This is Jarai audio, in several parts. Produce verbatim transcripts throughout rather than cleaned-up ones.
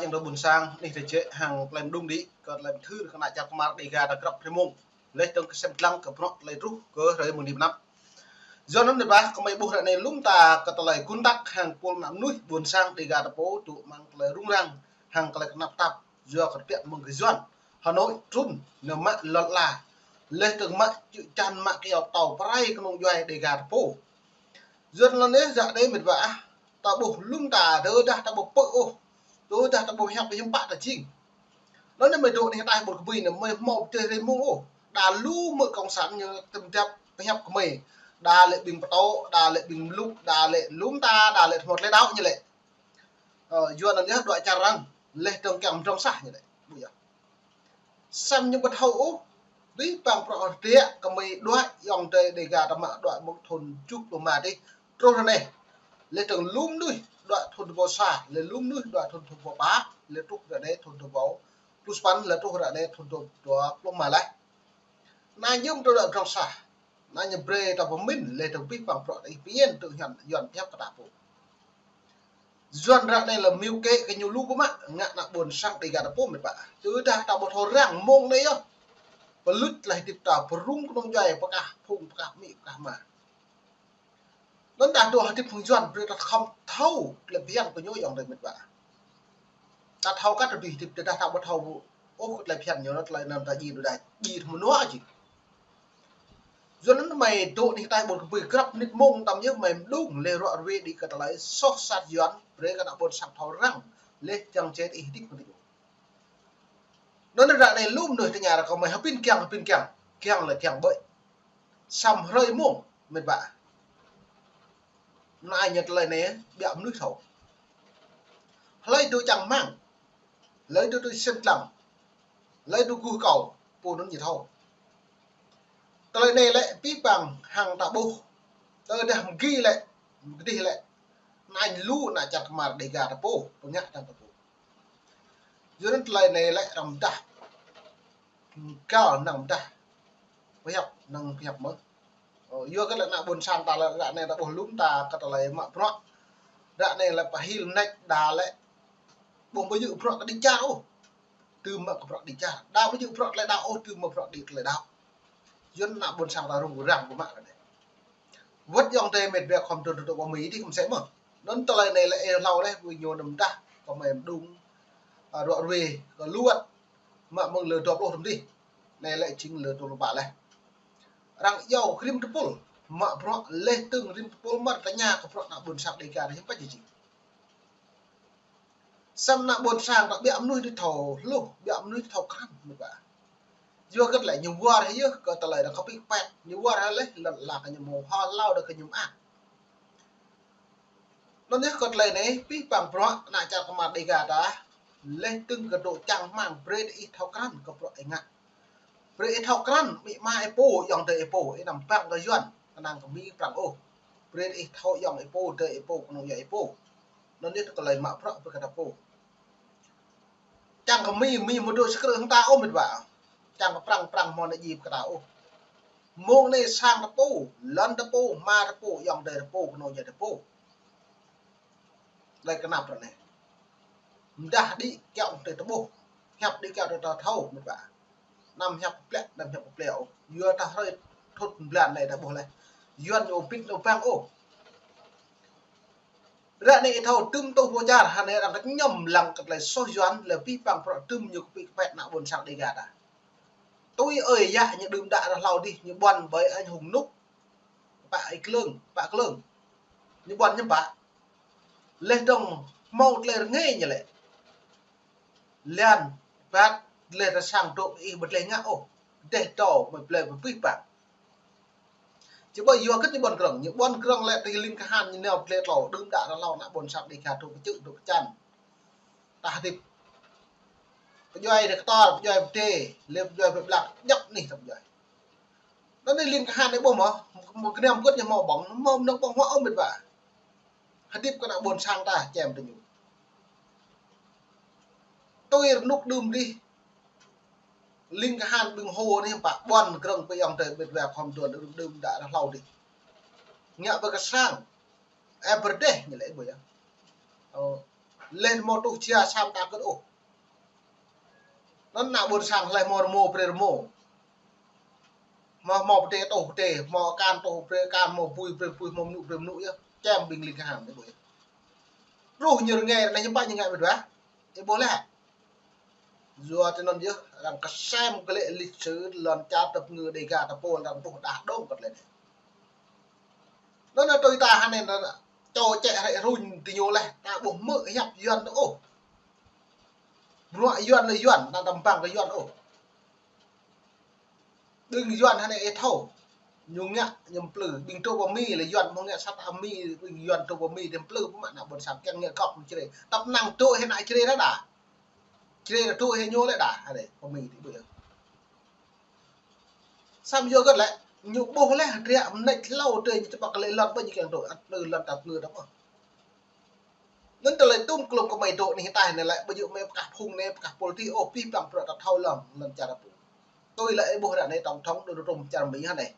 Yang dơ ƀôn sang, anih tơjĕ hăng tơlơi mơđung đĭ, kơ tơlơi mơthưr kơ ană čar kơmar Dega ta grăp hrơi mông. Laih dơ̆ng kơsem dlăng kơ bruă tơlơi truh kơ hrơi mơ̆ng anai mơnam. Yua anŭn mơ̆n ƀă, kơmơi ƀuh ră anai lŏm ta kơ tơlơi kơnăk hăng pul ană mơnuih ƀôn sang Dega ta pô dŏ amăng tơlơi rŭng răng hăng tơlơi tơnap tap. Yua kơ tơbiă mơ̆ng kơ Yuan Hà Nội trŭn nao mă lŏn ala. Laih dơ̆ng mă čư̆ čan mă kyâo pơtâo pơrai kơnung djuai Dega ta pô. Yua anŭn yơh ră anai mĕt wa ah, ta ƀuh lŏm ta, tơdah ta ƀu pơ̆ ôh, tơdah ta ƀu hiăp hiư̆m pă ta jing. Anŭn anai mơi dŏ anih ataih ƀôn kơbui anai mơi hmâo pơdơi hrơi mông ôh. Đa lu mơ̆ kông sản ñu tơm dăp pơhiăp kơmơi. Đa lĕ ƀing pơtô, đa lĕ ƀing mlŭk, đa lĕ lŏm ta, đa lĕ hmâo tơlơi đaŏ ñu lĕ. Ơ, yua anŭn yơh dŏ čar arăng, laih dơ̆ng kiăng mdrŏng sah ñu lĕ. Ƀu yơh. Samơ̆ ñu ƀu thâo ôh, abih bang bruă hơdră kơmơi dŏ ayŏng adơi Dega ta mă dŏ mơ̆ng thŭn tơjuh pluh rơma tih truh ră anai. Laih dơ̆ng lŏm mơnuih dŏ thŭn dua pluh sa, laih lŏm mơnuih dŏ thŭn dua pluh pă, laih truh ră anai thŭn dua pluh sapăn, laih truh ră anai thŭn dua pluh rơma laih. Anai ñu ƀu dŏ mdrŏng sah. Anai ñu brơi ta pơmĭn, laih dơ̆ng abih bang bruă ta ih pơñen tơ Yuan, Yuan pơhiăp kơ ta pô. Yuan ră anai lĕ mơyŭ kĕ kơ ñu lu pơmă, ngă ană ƀôn sang Dega ta pô mĕt wa. Tơdah ta ƀu thâo răng mông anai yơh, pơluč tơlơi hơdip ta, pơrŭng kơnung djuai, pơkah phung, pơkah amĭ, pơkah ama. Anŭn đa dŏ hơdip hăng Yuan, brơi ta khŏm thâo tơlơi phiăn kơ ñu ayŏng adơi mĕt wa. Ta thâo kơ tơlơi hơdip, tơdah ta ƀu thâo ôh kơ tơlơi phiăn ñu, anŭn tơlơi anŭn ta jing, đa jing mơnuă jing. Yua anŭn mơi dŏ anih ataih ƀôn kơbui grăp mơnit mông tơm yơh mơi mơđung laih ruă ruê đĭ kơ tơlơi soh sat Yuan, brơi kơ ană ƀôn sang thâo răng, laih čang čet ih hơdip kơ ñu. Anŭn ră anai lŏm mơnuih tơña ră kơ mơi hơbĭn kiăng, hơbĭn kiăng, kiăng lĕ kiăng ƀơi. Samơ̆ hrơi mông mĕt wa. Anai ñu tơlơi anai, ƀiă mơnuih thâo. Hlơi dŏ čang rơmang, hlơi dŏ tui sem dlăng, hlơi dŏ guh kâo, pô anŭn ñu thâo. Tơlơi anai lĕ abih bang hăng ta ƀuh. Tơdah mơgi lĕ, mơgih lĕ, anai lu ană čar kơmar Dega ta pô, pơngă ta pô. Yua anŭn tơlơi anai lĕ arăng pơdah. Kâo năng pơdah. Pơhiăp, năng pơhiăp mơ̆. Ơ, yua kơ lĕ ană ƀôn sang ta lĕ, ră anai ta ƀuh lŏm ta kơ tơlơi mă bruă. Ră anai lĕ pơhil nač đa lĕ. Ƀu mơyŭ bruă kơ đĭ čar ôh, tơm mă kơ bruă đĭ čar. Đa mơyŭ bruă tơlơi đaŏ ôh, tơm mă bruă đĭ tơlơi đaŏ. Yua anŭn ană ƀôn sang ta rŭng răng pơmă ră anai. Wơ̆t ayŏng adơi mĕt wa khŏm dŏ dŏ ƀơi Mi dih khŏm sĕ mơ̆. Anŭn tơlơi anai lĕ ih hlâo laih, ƀu ñu anăm pơdah, kơ mơi mơđung, a, ruă ruê, kơ lu wơ̆t, mă mơ̆ng lơ dua pluh tơm dih. Anai lĕ jing lơ dua pluh pă laih. Arăng iâu rĭm tơpul, mă bruă laih dơ̆ng rĭm tơpul mơ̆ tơña kơ bruă ană ƀôn sang Dega anai hiư̆m pă jing. Samơ̆ ană ƀôn sang ta ƀiă mơnuih đĭ thâo hluh, ƀiă mơnuih đĭ thâo krăn mĕt wa. Yua kơ tơlơi ñu wơr hĭ yơh kơ tơlơi dŏ kơpĭ kơpĕt, ñu wơr hĭ laih lŏn ala kơ ñu mơ̆ hơlâo dŏ kơ ñu mơak. Anŭn yơh kơ tơlơi anai, abih bang bruă ană čar kơmar Dega ta, laih dơ̆ng kơ dŏ čang rơmang brơi ih thâo krăn kơ bruă ih ngă. Brơi ih thâo krăn, amĭ ama ih pô, ayŏng adơi ih pô, ih anăm pơ̆ng kơ Yuan, kơnang kơ Mi Prăng ôh. Brơi ih thâo ayŏng ih pô, adơi ih pô, kơnung djuai ih pô. Anŭn yơh tơlơi mă bruă brơi kơ ta pô. Čang kơ Mi, Mi mơ̆ dŏ sơkrư̆ hăng ta ôh mĕt wa. Čang kơ Prăng, Prăng mơ̆ nao djai kơ ta ôh. Mông anai sang ta pô, lŏn ta pô, ama ta pô, ayŏng adơi ta pô, kơnung djuai ta pô. Tơlơi kơnap ră anai. Mơdah đĭ kiaŏ tơ ta ƀuh. Hiăp đĭ kiaŏ tơ ta thâo mĕt wa. Anăm hiăp pơplĕ, anăm hiăp pơplĕ ôh. Yua ta hrơi thŭt blan anai ta ƀuh laih. Yuan ñu ƀĭt ñu pơ̆ng ôh. Ră anai ih thâo tơm tuh pô čar, hơnai arăng kơñăm lăng kơ tơlơi soh Yuan, lĕ abih bang bruă tơm ñu kơpĭ kơpĕt ană ƀôn sang Dega ta. Tui ơi yă ñu đưm đă ră hlâo dih, ñu ƀuăn ƀơi anh hùng Nŭk. Pă Ih Klơng, Pă Klơng. Ñu ƀuăn ñu pă. Laih dơ̆ng hmâo tơlơi rơngai ñu lĕ. Lan, păt, laih ta sang dŏ ih ƀu tơlơi ngă ôh. Dêh dŏ mơi blơi pơpih pă. Či ƀơi yua kơ ñu ƀuăn krơ̆ng, ñu ƀuăn krơ̆ng lĕ tơ ling kahan ñu nao blơi tlâo, đưm đă ră hlâo ană ƀôn sang Dega dŏ kơčư̆ dŏ kơčan. Ta hơdip. Pơdjuai dêh kơtor, pơdjuai pơdê, lĕ pơdjuai pơblak, djŏp anih ta pơdjuai. Anŭn anai ling kahan anai ƀuh mơ̆, mơ̆ gơnam gơ̆t ñu hmâo ƀơ̆ng, hmâo mơnơ̆ng ƀơ̆ng huă ôh mĕt wa. Hơdip kơ ană ƀôn sang ta, čem tơ ñu. Tui rơnŭk đưm dih, ling kahan ƀing Hô anai pă ƀuăn krơ̆ng pơ ayŏng adơi mĕt wa khŏm đuăn đưm đă ră hlâo dih. Ngă ƀơi kơ sang, ơ, pơdêh ñu lĕ ƀu yơh. Ơ, Laih hmâo tuh jia sa mơta kơ̆t ôh. Anŭn ană ƀôn sang laih hmâo rơmô brơi rơmô. Hmâo, hmâo pơtê tuh pơtê, hmâo akan tuh brơi akan, hmâo bui brơi bui, hmâo mơnŭ brơi mơnŭ yơh. Čem ƀing ling kơhan, ih ƀuh yơh. Truh ñu rơngai anai hiư̆m pă ñu ngă mơ̆n ƀah? Ih ƀuh laih. Yua tui anŭn yơh, arăng kơsem kơ lĕ lịch sử lŏn čar tơpơngư Đêga tơpul arăng ƀuh đah dong kơ tơlơi anai. Anŭn anai tui ta hơnai anŭn, čô čĕ hrĕ ruñ ti ñu laih, ta ƀuh hmư̆ hiăp Yuan ôh. Bruă Yuan lĕ Yuan, ta tơm păng kơ Yuan ôh. Ƀing Yuan hơnai ih thâo. Ñu ngă, ñu plư. Ƀing tŭ pơ Mi lĕ Yuan, hmâo ngă sat a Mi, ƀing Yuan tŭ pơ Mi, tơm plư pơmă ană ƀôn sang kiăng ngă kŏp Jrai. Tăp năng tŭ hĭ ană Jrai dah đa. Jrai tŭ hĭ ñu lĕ đa. Hơnai, pơ Mi tŭ ƀu yơh. Samơ̆ yua kơ lĕ, ñu ƀuh laih, hơdră mơneč hlâo tơl ñu čơpă kơ lĕ lŏn ƀơi ñu kiăng tŭ, ăt plư lŏn tăp ngư tăp ôh. Anŭn tơlơi tŭm klŭm kơ mơi dŏ anih ataih anai lĕ, ƀu djơ̆ mơi pơkah phung anai, pơkah pôlitik ôh, pih păng bruă ta thâo lăng, lŏn čar ta pô. Tui lĕ ih ƀuh ră anai tổng thống Donald Trump čar Mi hơnai.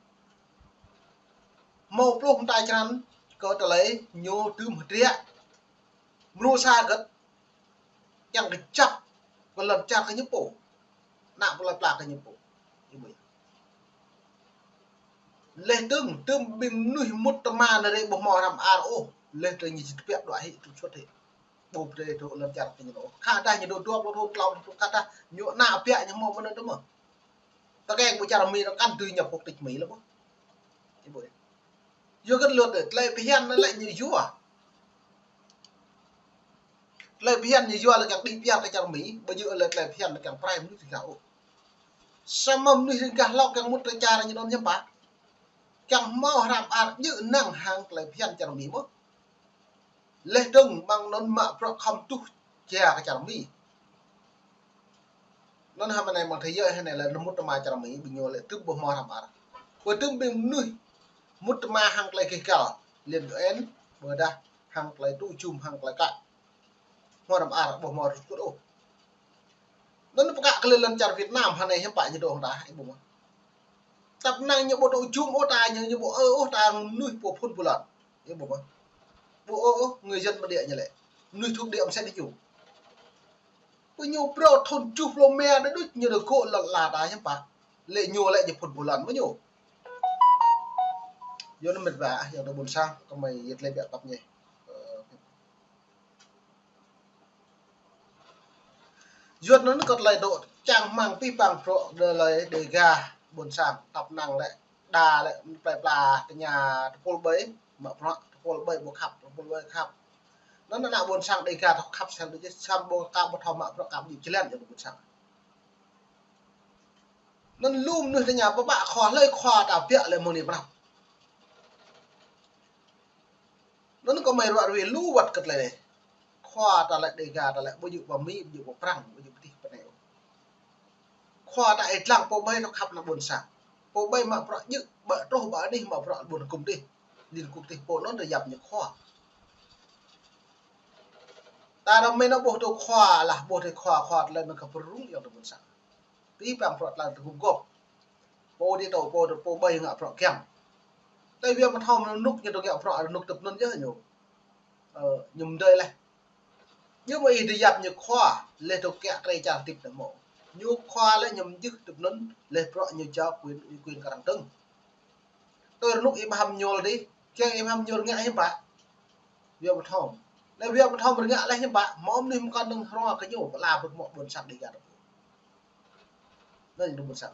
Hmâo pluh mơta črăn kơ tơlơi ñu tŭm hơdră. Mrô sa kơ̆t, kiăng kơjăp kơ lŏn čar kơ ñu pô. Ană plơi pla kơ ñu pô. Ih ƀuh yơh. Laih dơ̆ng, tơm ƀing mơnuih mŭt tơma anai rai ƀu hmâo hrăm ar ôh. Laih dơ̆ng ñu či tơbiă đuaĭ hĭ, tŭ čuăt hĭ. Ƀu brơi dŏ lŏn čar kơ ñu ôh. Khă dah ñu dŏ dua pluh thŭn, klâo pluh thŭn, khă dah ñu ană biă ñu hmâo mơnơ̆ng tơ mơ̆. Tơkeng ƀu čar Mi arăng kăn dưi nhập quốc tịch Mi lĕ ƀuh. Ih ƀuh yơh. Yua kơ luật tơlơi phiăn anai lĕ ñu yua. Tơlơi phiăn ñu yua lĕ kiăng đĭ piar kơ čar Mi, ƀu djơ̆ lĕ tơlơi phiăn lĕ kiăng prai mơnuih Đêga ôh. Samơ̆ mơnuih Đêga hlâo kiăng mŭt tơ čar ñu anŭn hiư̆m pă. Kiăng hmâo hrăm ar djơ̆ năng hăng tơlơi phiăn čar Mi mơ̆n. Laih dơ̆ng ƀăng anŭn mă bruă khŏm tuh jia kơ čar Mi. Anŭn hơmâo anai mơ̆ng thế giới hơnai lĕ mŭt tơma čar Mi, ƀing ñu lĕ tŭm ƀu hmâo hrăm ar. Ƀu tŭm ƀing mơnuih mŭt tơma hăng tơlơi gêh gal, Liên U N, ƀôdah hăng tơlơi tŭ jum hăng tơlơi klă. Hmâo hrăm ar, ƀu hmâo rơkŭt ôh. Anŭn pơkă kơ lĕ lŏn čar Việt Nam hơnai hiư̆m pă ñu dŏ hăng ta, ih ƀuh mơ̆. Tăp năng ñu ƀu tŭ jum ôh ta, ñu, ñu ƀu ơ ôh ta mơnuih pô phŭn pô lŏn. Ih ƀuh mơ̆. Ƀu ơ ôh, người dân bản địa ñu lĕ. Mơnuih thuộc địa mơsĕ đih ñu. Pơ ñu phrâo thŭn tơjuh pluh rơma đơđuč ñu dŏ gŏ lŏn ala ta hiư̆m pă. Lĕ ñu lĕ ñu phŭn pô lŏn mơ̆ ñu. Yua anŭn mĕt wa, ayŏng adơi ƀôn sang, kơmơi yơh tơlơi biă tăp ñe. Ơ, Yuan anŭn kơ tơlơi dŏ čang rơmang pih păng bruă tơlơi Đêga ƀôn sang tăp năng lĕ đa lĕ plơi pla tơña tơpul ƀơi mă bruă tơpul ƀơi ƀu khăp, tơpul ƀơi khăp. Anŭn ană ƀôn sang Đêga thâo khăp sel đôč, samơ̆ ƀu ka ƀu thâo mă bruă ka ƀu djơ̆ jơlan yơh ƀôn sang. Anŭn lu mơnuih tơña pơƀă khua, hlơi khua ta biă lĕ mơ̆ng anai pơ anăp. Anŭn kơmơi ruă ruai lu wơ̆t kơ tơlơi anai. Khua ta lĕ Đêga ta lĕ ƀu djơ̆ pơ Mi, ƀu djơ̆ pơ Prăng, ƀu djơ̆ pơ tih pơ anai ôh. Khua ta ih lăng pô ƀơi thâo khăp ană ƀôn sang. Pô ƀơi mă bruă djơ̆, ƀă truh ƀă anih mă bruă ƀôn hơkŭm tih. Liên Quốc tih pô anŭn tơ yap ñu khua. Ta rơmơi anŭn ƀuh tơ khua lah, ƀuh tơ khua, khua tơlơi anŭn kơ pơrŭng ayŏng adơi ƀôn sang. Pih păng bruă tơlơi tơgŭm gŏp. Pô dih tơ pô, pô ƀơi ngă bruă kiăng. Tơlơi Yuan mơ̆ thâo rơnŭk ñu tơ ngă bruă rơnŭk tơp anŭn yơh ñu. Ơ, ñu mơdơi laih. Ñu mơ̆ ih dih yap ñu khua, laih tơ kiă krê čar tip tơ mơ̆. Ñu khua laih ñu mơjưh tơp anŭn, laih bruă ñu jao quyền, quyền kơ arăng dơ̆ng. Tơ rơnŭk ih ƀu hăm ñu dih, kiăng ih ƀu hăm ñu rơngă hiư̆m pă. Yuan mơ̆ thâo. Laih Yuan mơ̆ thâo rơngă laih hiư̆m pă, hmâo mơnuih mơkŏn dơ̆ng hrŏ kơ ñu, pơala ƀơ̆t mơ̆ ƀôn sang Đêga. Anŭn ñu ƀôn sang.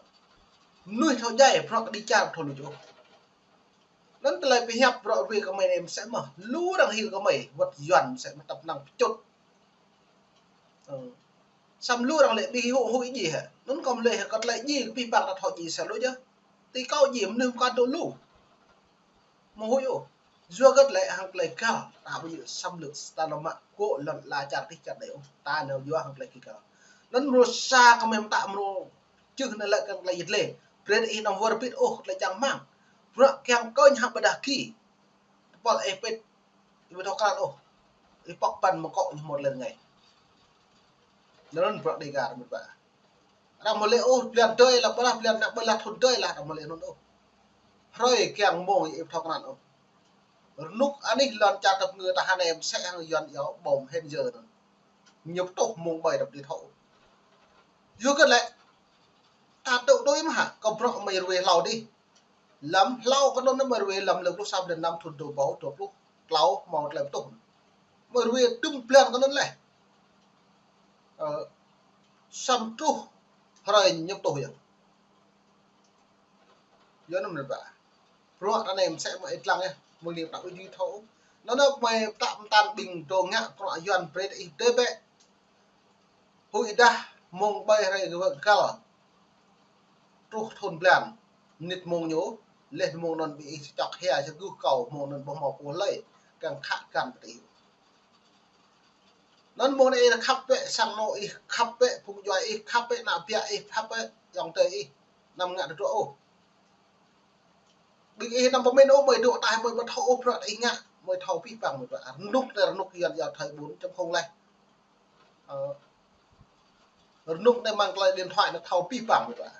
Mơnuih thâo djai, bruă kơ đĭ čar thâo luč ôh. Anŭn tơlơi pơhiăp bruă ruai kơmơi anai mơsĕ mơ̆. Lu arăng hil kơmơi, wơ̆t Yuan mơsĕ mơ̆ tăp năng pơčŭt. Ơ. Samơ̆ lu arăng lĕ ƀing huĭ huĭ djai hă. Anŭn kơmơi lĕ hă kơ tơlơi djai pih păng ta thâo djai sa lu yơh. Tui kâo djai mơnuih mơkŏn tơ lu. Mơ̆ huĭ ôh. Yua kơ tơlơi hăng tơlơi gal, ta ƀu djơ̆ xâm lược, ta nao mă gŏ lŏn ala čar tih čar đơi ôh. Ta nao yua hăng tơlơi gêh gal. Anŭn mrô sa kơmơi mơtă mrô čưh anai lĕ kơ tơlơi yit lĕ. Brơi ih nao wơr bĭt ôh tơlơi čang rơmang. Bruă kiăng kơñ hăng ƀôdah ki. Tơpul ih pĭt, ih ƀu thâo krăn ôh. Ih pŏk păn mơkŏ ñu hmâo tơlơi rơngai. Anŭn bruă Đêga rơmut ƀă. Arăng mơ̆ lĕ ôh, blan dơi lah, ƀôdah blan ană ƀơi lah thŭn dơi lah, arăng mơ̆ lĕ anŭn ôh. Hrơi kiăng mông ih ƀu thâo krăn ôh. Rơnŭk anih lŏn čar tơpơngư ta hơnai mơsĕ hăng Yuan yơh ƀom hên yơh anŭn. Ñu pơtuh mông ƀơi đăp đi thâo. Yua kơ lĕ, ta tŭ đôi mă hă, kơ bruă mơi ruai hlâo dih. Lăm hlâo kơ anŭn mơi ruai lăm lơ pluh sa blan năm thŭn dua rơbâo dua pluh klâo hmâo tơlơi pơtuh. Mơi ruai tŭm blan kơ anŭn leh. Ơ, samơ̆ truh hrơi ñu pơtuh yơh. Yua anŭn mơ̆n ƀă. Bruă ta anai mơsĕ mơi ih lăng yơh, mơ̆ng anai pơtă ih dưi thâo. Anŭn mơi pơtă mơ̆n ta ƀing dŏ ngă bruă Yuan brơi ih dơi bĕ. Huĭ dah mông ƀơi hrơi gơ̆ găl. Truh thŭn blan, mơnit mông ñu, leh mông anŭn ƀing ih čŏk hia čơguh kâo mông anŭn ƀu hmâo pô hlơi, kiăng khă găn pơtă ih. Anŭn mông anai ih khăp bĕ sang anŏ ih, khăp bĕ phung djuai ih, khăp bĕ ană ƀiă ih, khăp bĕ ayŏng adơi ih, anăm ngă tơdruă ôh. Ƀing ih anăm pơmĭn ôh, mơi dŏ ataih mơi ƀu thâo ôh bruă ih ngă, mơi thâo pih păng mơi ƀă. Rơnŭk anai rơnŭk Yuan yua thơi bốn chấm không leh. Ơ, rơnŭk anai mơ̆ng tơlơi điện thoại anai thâo pih păng mơi ƀă.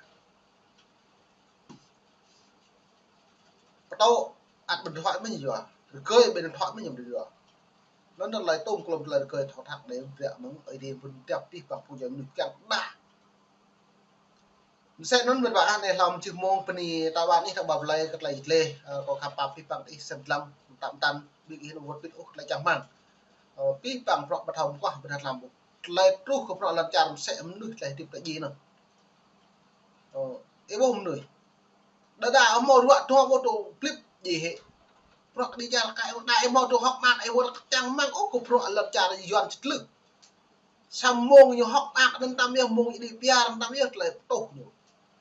Pơtô ăt điện thoại mơ̆n yua, rơgơi ƀơi điện thoại mơ̆n yua. Anŭn tơlơi tŭm klŏm tơlơi rơgơi thâo thăk anai, ƀiă mơ̆ng Ơi Adai pơtô pih păng phung djuai mơnuih kiăng đah. Mơsĕ anŭn mơi ƀă, anai hlâo mơ̆ng čih mông bơni ta ƀă anih ta ƀă blai kơ tơlơi jơt leh, ơ, kâo khăp pap pih păng ih sem dlăng, mơtam mơtam, ƀing ih anŭn wơ̆t pit ôh tơlơi čang rơmang. Ơ, pih păng bruă ƀu thâo mơguah ƀu thâo lăm ƀu. Tơlơi truh kơ bruă lŏn čar mơsĕ mơnuih tơlơi hơdip tơjĭ anŭn. Ơ, ih ƀuh mơnuih. Đơđa hmâo ruă dua ƀu tŭ plip jĭ hĕ. Bruă kơđi čar kơ ih đa ih hmâo tŭ hŏk mơak ih wơ̆t čang rơmang ôh kơ bruă lŏn čar Yuan čơtlưh. Samơ̆ mông ñu hŏk mơak anŭn tam yơh, mông ñu đĭ ƀiă anŭn tam yơh tơlơi pơtuh ñu.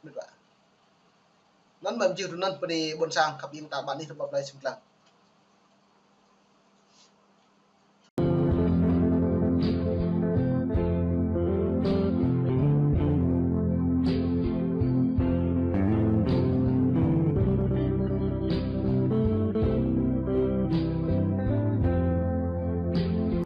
Mĭt wa. Anŭn mơ̆n jih tui anŭn bơni ƀôn sang khăp ing ta ƀă anih ta ƀă blai sem dlăng.